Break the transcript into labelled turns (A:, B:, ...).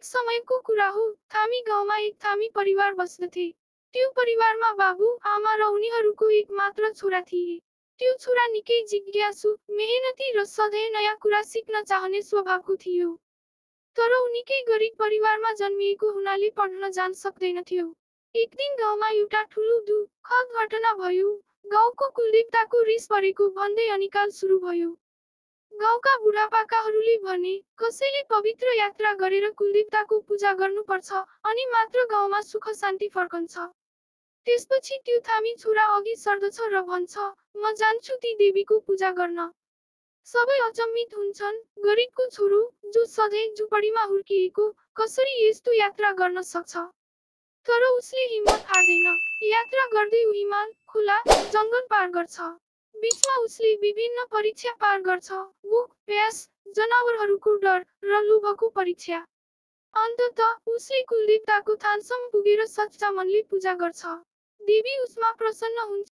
A: एक समयको कुरा हो, थामी गाउँमा एक थामी परिवार बस्दथे। त्यो परिवारमा बाबु, आमा र उनीहरूको एक मात्र छोरा थिए। त्यो छोरा निकै जिज्ञासु, मेहनती र सधैँ नयाँ कुरा सिक्न चाहने स्वभावको थियो। तर उनीकै गरिब परिवारमा जन्मिएको हुनाले पढ्न जान सक्दैनथ्यो। एक दिन गाउँमा एउटा ठुलो दुःखद घटना भयो। गाउँको कुलदेवताको रिस परेको भन्दै अनिकाल सुरु भयो। गाउँका बुढापाकाहरूले भने, कसैले पवित्र यात्रा गरेर कुलदेवताको पूजा गर्नुपर्छ, अनि मात्र गाउँमा सुख शान्ति फर्कन्छ। त्यसपछि त्यो थामी छोरा अघि सर्दछ र भन्छ, म जान्छु ती देवीको पूजा गर्न। सबै अचम्मित हुन्छन्, गरिबको छोरो, जो सधैँ झुपडीमा हुर्किएको, कसरी यस्तो यात्रा गर्न सक्छ। तर उसले हिम्मत हार्दैन। यात्रा गर्दै ऊ हिमाल, खोला, जङ्गल पार गर्छ। बीचमा उसले विभिन्न परीक्षा पार गर्छ, भोक, प्यास, जनावरहरूको डर र लोभको परीक्षा। अन्ततः उसले कुलदेवताको थानसम्म पुगेर सच्चा मनले पूजा गर्छ। देवी उसमा प्रसन्न हुन्छ।